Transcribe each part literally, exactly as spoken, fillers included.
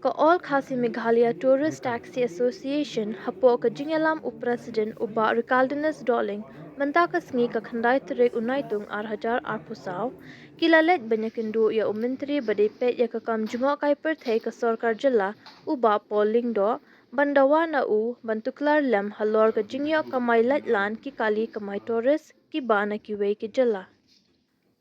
Ka All Khasi Meghalaya Tourist Taxi Association hapoh ka jingïalam u President u Bah Ricardenas Dohling mynta ka sngi ka khyndai tarik u Naitung ar hajar arphew saw ki la leit ban ïakynduh ïa u Myntri ba dei peit ïa ka kam jngohkai pyrthei ka sorkar jylla u Bah Paul Lyngdoh ban dawa na u ban tuklar lem halor ka jingïoh kamai lait lan ki kali kamai tourist kiba na kiwei ki jylla.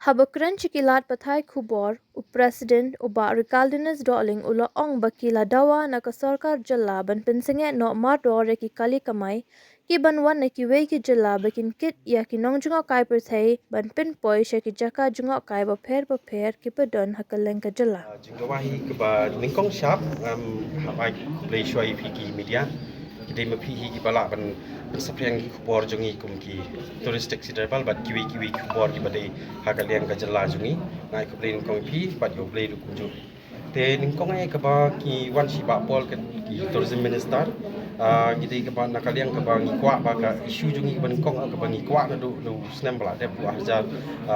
Haba kren sha ki lad pathai khubor, u President u Bah Ricardenas Dohling u la ong ba ki la dawa na ka sorkar jylla ban pynsangeh noh mardor ïa ki kali kamai kiban wan na kiwei ki jylla ba kin kit ïa ki nongjngohkai pyrthei ban pynpoi sha ki jaka jngohkai bapher bapher kiba don ha kylleng ka jylla. Jingdawa hi kaba nyngkong shap, em, haba khublei shuwa ïa phi ki media. Ki dei ma phi hi kiba lah ban, ban saphriang ki khubor jong ngi kum ki tourist taxi driver bad kiwei kiwei ki khubor kiba dei ha ka liang ka jylla jong ngi. Nga ai khublei nyngkong ïa phi bad ïa U Blei ruh kumjuh. Te nyngkong eh kaba ki wan sha Bah Paul ka ki tourism minister. Ah, ki dei kaba na ka liang kaba ngi kwah ba ka issue jong ngi kaba nyngkong eh kaba ngi kwah naduh, naduh snem ba la dep, naduh ar hajar,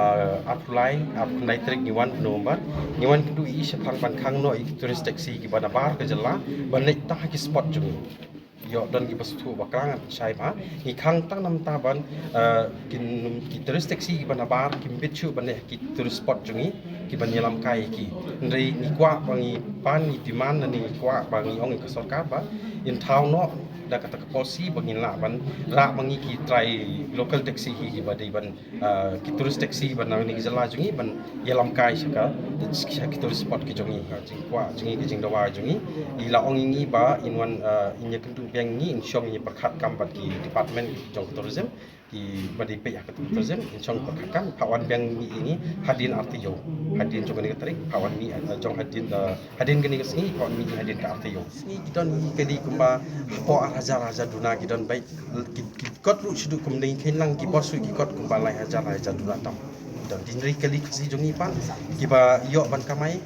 ah, arphew lai, arphew khyndai tarik ngi wan November. Ngi wan kynduh ïa i shaphang ban khang noh ïa ki tourist taxi kiba nabar ka jylla ban leit tang ha ki spot jong ngi. Ïoh don kiba sngewthuh ba khlaiñ, shai ba ngi khang tang namar ban, eh, kin, ki tourist taxi kiba nabar kim bit shuh ban leit ha ki tourist spot jong ngi kiban ïalam kai ïa ki. Hynrei ngi kwah ba ngi pan, ngi demand ne ngi kwah ba ngi ong ïa ka sorkar ba in thaw noh da kata ka policy ba ngin lah ban rah ma ngi ki trai local taxi hi kiba dei ban, ah, ki tourist taxi ban na kane ka jylla jong ngi ban ïalam kai sha ka, sha ki tourist spot ki jong ngi. Ka jingkwah jong ngi, ka jingdawa jong ngi. I la ong ïa ngi ba in wan, ah, in ïakynduh biang ïa ngi, in shong, in ïapyrkhat kam bad ki department jong ka tourism, kiba dei peit ha ka tourism, in shong pyrkhat kam, phah wan biang ïa ngi hadien ar taïew. Hadien jong kane ka tarik, phah wan ïa ngi, ah, jong hadien, ah, hadien kane ka sngi, phah wan ïa ngi hadien ka ar taïew. Sngi ki don ki kali kumba hapoh ar hajar, ar hajar duna ki don beit. Ki, ki kot ruh shaduh kumne, kheiñ lang ki bor shuh ki kot kumba lai hajar, lai hajar duna tam. Don, hynrei kali Khasi jong ngi pat kiba ïoh ban kamai.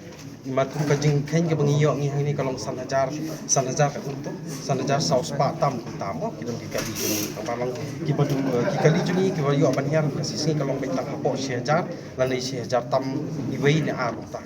Namar kum ka jingkheiñ kaba ngi ïoh ngi hangne ka long san hajar, san hajar ka kumto, san hajar saw spah tam, tam mo, ki don ki kali jong ngi. Kaba long kiba don, eh, ki kali jong ngi kiba ïoh ban hiar Khasi sngi ka long beit tang hapoh shi hajar lane shi hajar tam, iwei ne ar, kumta.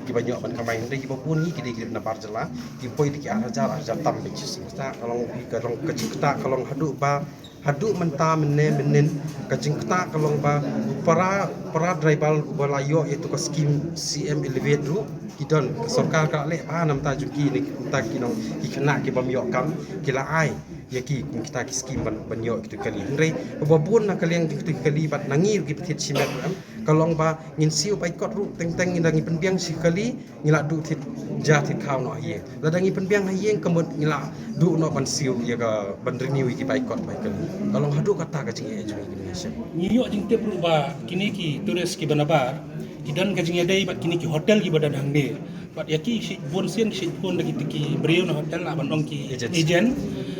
Kiba ïoh ban kamai, hynrei kiba bun ngi ki dei ki dei nabar jylla, ki poi da ki ar hajar, ar hajar tam beit shi sngi. Kata ka long, ka long ka jingktah ka long haduh ba, haduh mynta mynne mynnin ka jingktah ka long ba u para, para driver uba la ïoh ïa tu ka skim C M Elevate ruh ki don, ka sorkar ka la leh bha namar jong ki ne, namar ki nong, ki khynnah ki bym ïoh kam, ki la ai ïa ki kum kita ki skim ban, ban ïoh ïa ki tu ki kali. Hynrei uba bun na ka liang jong ki tu ki kali bad na ngi ruh kiba thied shimet ruh em, ka long ba ngin siew bai kot ruh teng teng, ngi da ngi pynbiang shi kali, ngi la duh thied ja thied khaw noh ha ïing. Lada ngi pynbiang ha ïing ka mut ngi la duh noh ban siew ïa ka ban renew ïa ki bai kot bai kali. Ka long haduh katta ka jingeh jong ngi, ngi shem. Ngi ïoh jingtip ruh ba kine ki tourist kiba nabar ki don ka jingïadei bad kine ki hotel kiba don hangne. Bad ïa ki shibun sien ki shibun da kite ki briew na hotel lah ban ong ki agent. Agent.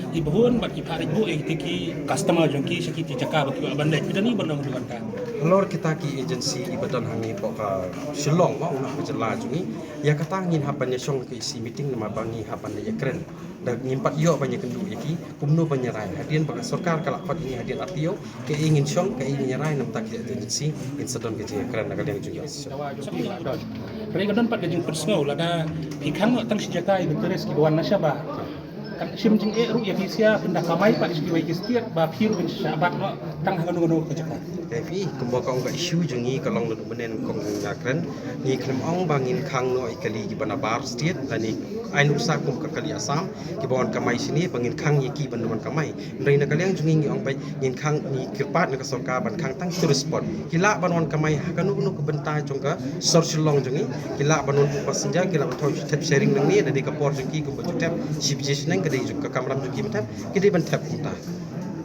Ki bun bad ki phah rit buh ïa kite ki customer jong ki sha kite ki jaka ba ki lah ban leit. Ki don hi ban ong duh kata. Halor kita ki agency kiba don hangne hapoh ka Shillong, ma, u na ka jylla jong ngi. Ïa kata ngin hap ban ïa shong ka E C meeting namar ba ngi hap ban ïa kren. Da ngim pat ïoh ban ïa kynduh ïa ki kumno ban ïa rai. Hadien ba ka sorkar ka la khot ïa ngi hadien R T O, ka e ngin shong, ka e ngin ïa rai, namar ta ki agency ngin sa don ka jingïakren na ka liang jong ngi. Hynrei ka don pat ka jingpynsngew lada phi khang noh tang shi jaka ïa ki tourist kiba wan na shabar. Kan shim jingeh ruh ïa phi sha pynda kamai pat sha kiwei ki state ba phi ruh phin shah bat noh tang ha kano kano ka jaka. Te phi, kumba ka ong ka issue jong ngi ka long naduh mynne kong nga kren. Ngi khlem ong ba ngin khang noh ïa kali kiba nabar state lane ai nuksa kum ka kali Assam kiba wan kamai shane ba ngin khang ïa ki ban wan kamai. Hynrei na ka liang jong ngi ngi ong ba ngin khang, ngi kyrpad na ka sorkar ban khang tang tourist spot. Ki lah ban wan kamai ha kano kano ka bynta jong ka sor Shillong jong ngi. Ki lah ban wan passenger, ki lah ban thaw thep sharing nangne, da dei ka por jong ki kumba ju thep shi baje shaneng, ka dei jong ka kamram jong ki ban thep, ki dei ban thep kumta.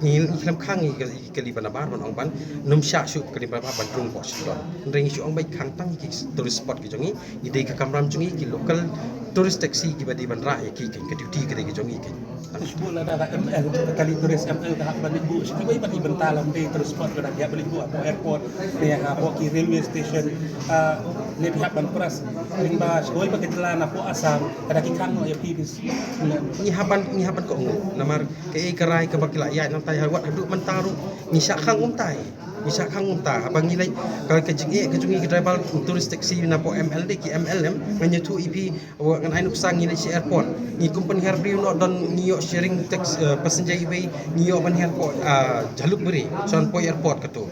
Ngi, ngi khlem khang ïa ka, ïa ka kali ba nabar ban ong ban nym shah shuh ka kali ba nabar ban rung bok Shillong. Hynrei ngi shu ong ba khang tang ki tourist spot ki jong ngi, ngi dei ka kamram jong ngi, ki local tourist taxi kiba dei ban rah ïa ki, ka duty ka dei ka jong ngi. Shu lada ka M L, ka kali tourist M L ka hap ban leit buh sha kiwei pat ki bynta, lada tourist spot ka da ki hap ban leit buh hapoh airport ne hapoh ki railway station, ah, ne ki hap ban press. Lyngba sha kiwei pat ki jylla na hapoh Assam, ka da ki khang noh ïa phi. Ngi hap ban, ngi hap ban kohnguh namar kaei ka rai kaba ki la ïaid nangtai, wat haduh mynta ruh ngi shah khang kumtai. Ngi shah khang mynta haba ngi leit ka, ka jingeh ka jong ngi ki driver tourist taxi na pdeng M L D ki M L M, ngan ïathuh ïa phi, ngan ai nuksa, ngi leit sha airport, ngi kum pynhiar briew noh, don ngi ïoh sharing tax, eh, passenger iwei, ngi ïoh ban hiar poi, ah, Jalukbari, sha poi airport kato.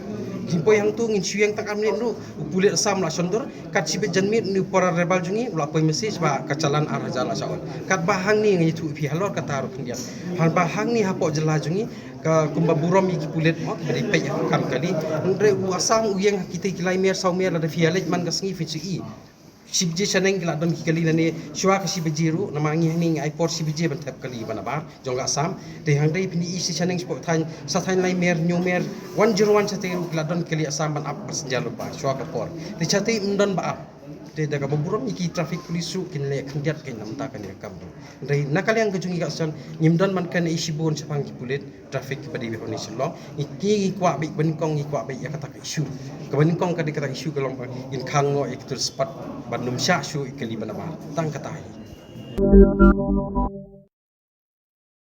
Ngin poi hangto, ngin shu ïeng tang ar minit ruh, u pulit Assam la shon dur. Kat shibit jan miet, u para rebel jong ngi u la poi message ba ka challan ar hajar la shah on. Katba hangne, ngan ïathuh ïa phi halor kata ruh khyndiat, haba hangne hapoh jylla jong ngi, ka kumba burom ïa ki pulit mo, kiba dei peit ïa ka kam kali. Hynrei u Assam u ïeng ha kita ki lai mier saw mier, lada phi ïa leit man ka sngi phin shu i. Shi baje shaneng ki la don ki kali lane shuwa ka shi baje ruh, namar ngi hangne ngi ai por shi baje ban thep kali ba nabar jong ka Assam. Te hynrei phin i shi shaneng, shapoh thaiñ, sa thaiñ lai mier, hynñiew mier, one zero one shatei ruh ki la don ki kali Assam ban ap passenger lypa shuwa ka por. Te shatei ym don ba ap. Te da kaba burom ïa ki traffic police ruh kin leh khyndiat kein namar kane ka kam ruh. Hynrei na ka liang ka jong ngi ka station, ngim don ban kren ei shibun shaphang ki pulit traffic kiba dei beit hangne Shillong. Ngi, ngi kwah beit ba nyngkong, ngi kwah beit ïa kata ka issue. Kaba nyngkong ka dei kata ka issue ka long ba ngin khang noh ïa ki tourist spot ban ym shah shuh ïa ki kali ba nabar. Tang kata hi.